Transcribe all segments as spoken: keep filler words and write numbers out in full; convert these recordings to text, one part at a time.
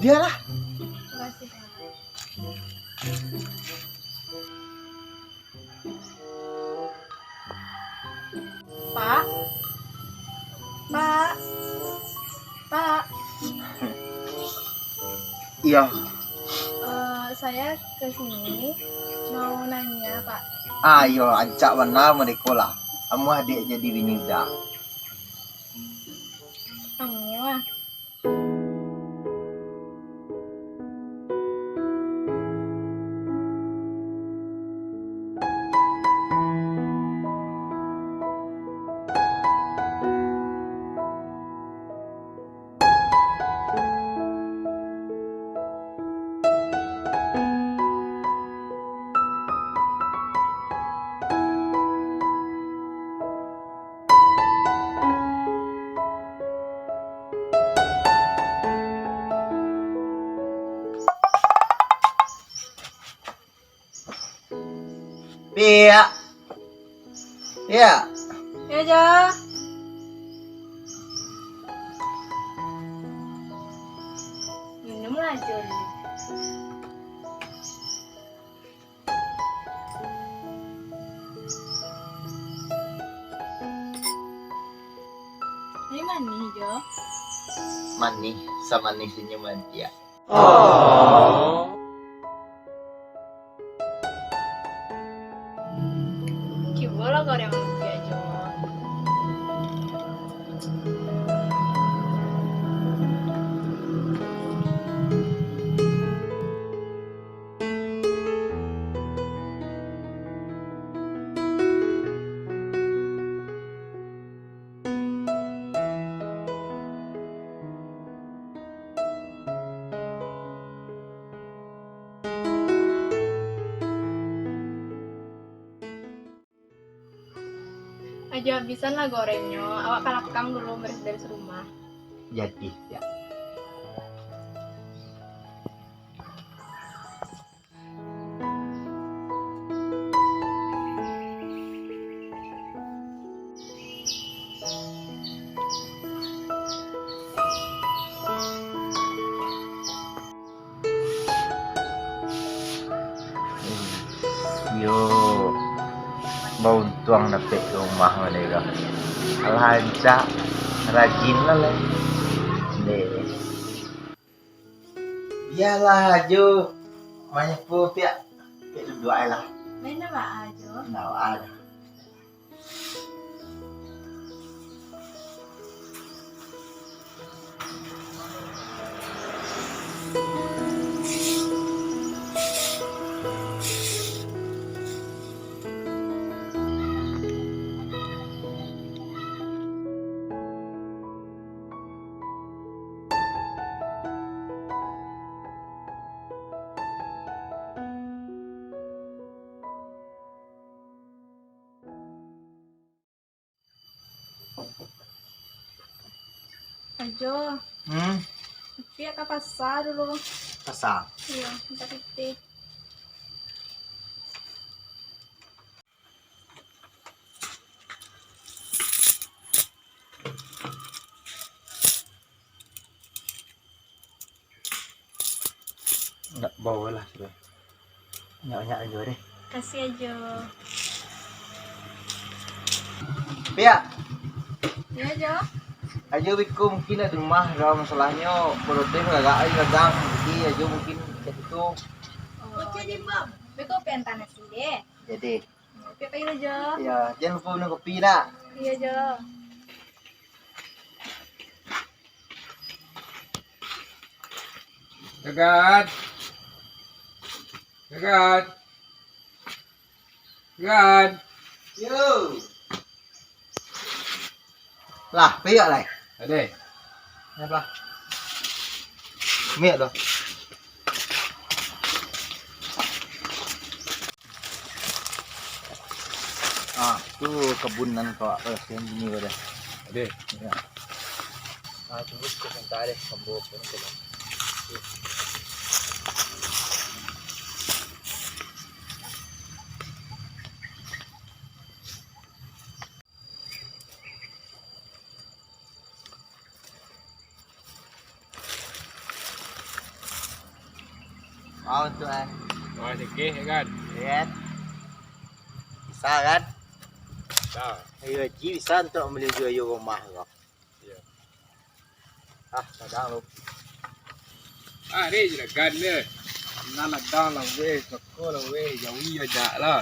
Bialah. Makasih, Pak. Pak. Pak. Pak. Iyo. Eh, saya ke sini mau nanya, Pak. Ah, iyo, rancak bana mereka lah. Amuah dek jadi bini uda. Amuah. Piak. Piak. Yo, Jo. Minumlah, Jo. Ini manih, Jo. Manih, samanih senyuman dia. Oh. Cubolah goreng lumpia, Jo. Ajo abisan lah gorengnyo, awak ka lakang dulu, beres-beres rumah. Jadi, ya. Yo, bauntuang dapek rumah mane ko. Alah rancak, rajin lah lai. Deh. Bialah Ajo manyapo Piak, Piak duduak ai lah. Lain ndak baa, Jo? Ndak baa doh. Ajo. Hmm? Piak ka pasa dulu. Pasa? Iyo, mintak pitih. Ndak bao lah sudah. Banyak-banyak ajo deh. Kasih Ajo. Piak. Yo, Jo. Ajo beko mungkin nak di rumah, kalau masalahnyo protes agak ai gadang, jadi Ajo mungkin cak itu. Oh, jadi Bang. Beko pian tanah sini deh. Jadi. Oke, pai lah, Jo. Iyo, jan lupo minum kopi nak. Iyo, Jo. Gagat. Gagat. Gagat. Yo. Lah, piak lai. Ade. Apo? Miak tu. Ah, tu kabun nan kau, eh, yang gini pada. Ade. Ya. Ah, tunggu sebentar deh, kabun pun kena. Mau tu, eh. Wah, sikit, kan? Iya, kan? Bisa, kan? Bisa. Ayo, Haji, bisa untuk mambali juo rumah ko. Iya. Ah, ladang lu. Ah, ni juragan dia. Nah, ladang lah, weh. Soko lah, weh. Jawi aja lah.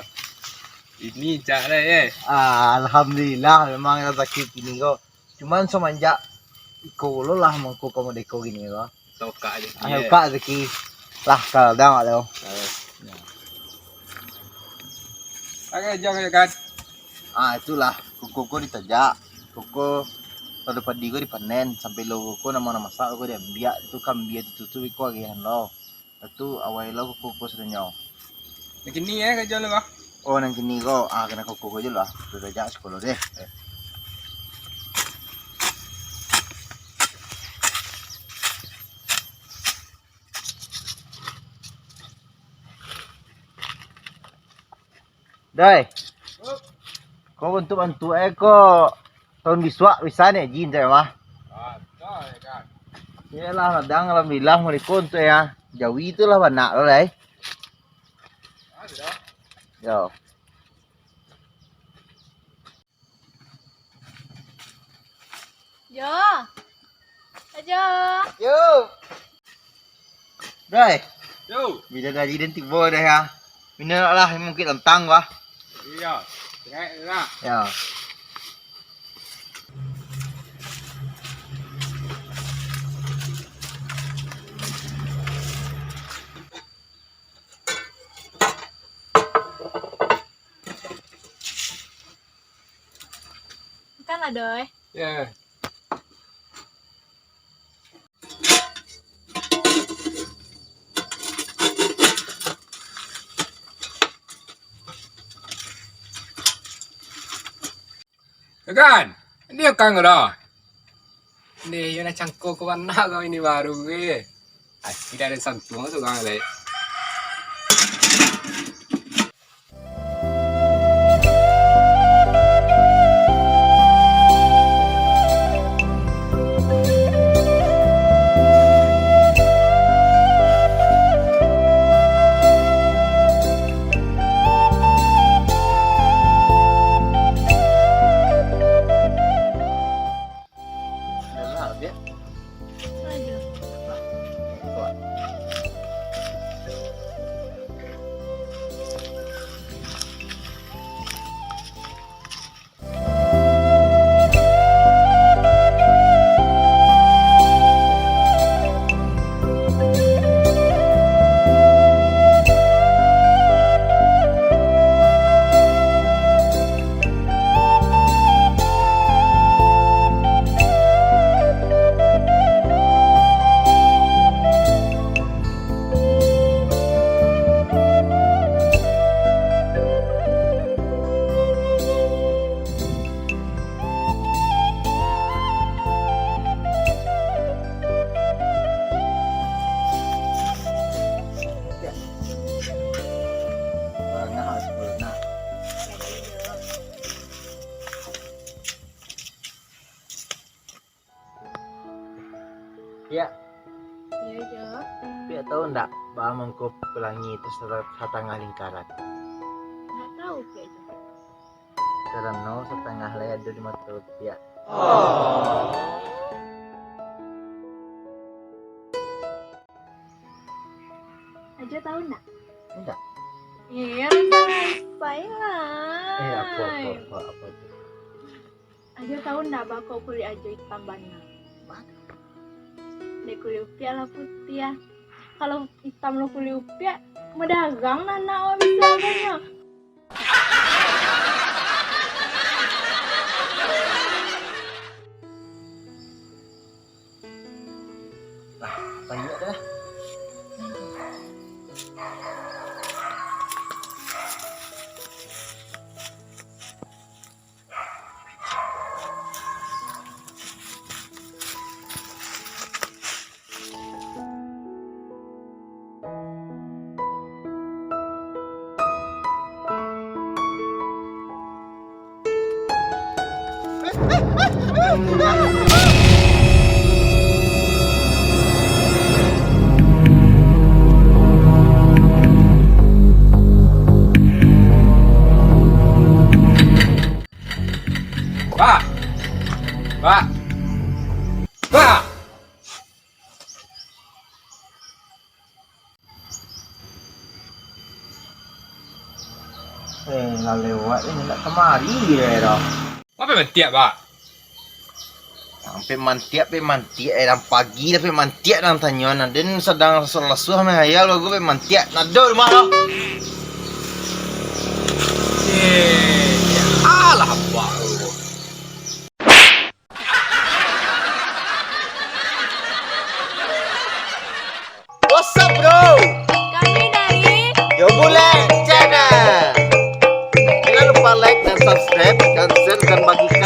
Ini cak lah, eh. Ah, alhamdulillah, memang rezeki kini ko. Cuman samanjak iko lo lah mangko ka modeko gini ko. Tokak aja. Ah, tokak rezeki lah ka ladang lo. Oke, jang ya, kan? Ah, itulah, kuku ko ditajak, kuku, kalau padi ko dipanen, sampai lo kuku namo namo masak, kuku diambiak, tu kambia tu, tu, tu, iko agihan lo. Tu awai lo kuku ko sadonyo. Nan kini, eh, karajo lo, bah? Oh, nan kini ko, ah, kena kuku ko jo lah, ditajak siko lo deh. Eh. Dai. Ko bantuak-bantuak e ko, taun bisuak bisa ni jin tu mah. Iyolah, ladang alhamdulillah, muriko untuak ya. Jawi tu lah banyak lo, Dai. Yo. Jo. Ajo. Yo. Dai. Yo. Bidadari den tibo deh ya. Minum lah, mungkin lontang bah. Iya. Cengek lah. Ya. Makan lah, Doi. Ya. Kan? Dia kan dah. Ni, yo nak cangko ko anak kau ini baru ke. Aci dari santung tu kan, Lek. Piak. Iyo, Jo. Piak tahu ndak, baa mangko pelangi itu sa-, satangah lingkaran? Ndak tahu, Piak, Jo. Karano satangah lai ado di mato Piak. Oh. Ajo tahu ndak? Ndak. Eh, Rizal, lah. Eh, apo, apo, apo, apo tu? Ajo tahu ndak, baa kok kulik Ajo itam bana? Dek kulik Upiak lah putiah. Kalau itam lo kulik Upiak, madarang nan nak awak bisa banyak. Lah, banyak dah. Pak. Pak. Eh, lah lewat ni, nak kamari je dah. Apo mantiak, Pak? Sampai mantiak, pe mantiak, eh, dari pagi dah pe mantiak, nan tanyo, nan den sadang lasuah-lasuah, main hayal, baru pe mantiak, nado rumah tu. Eh, alah, Pak. What's up, bro? Kami dari Yo Bulek Channel. Jangan lupa like dan subscribe dan share dan bagikan.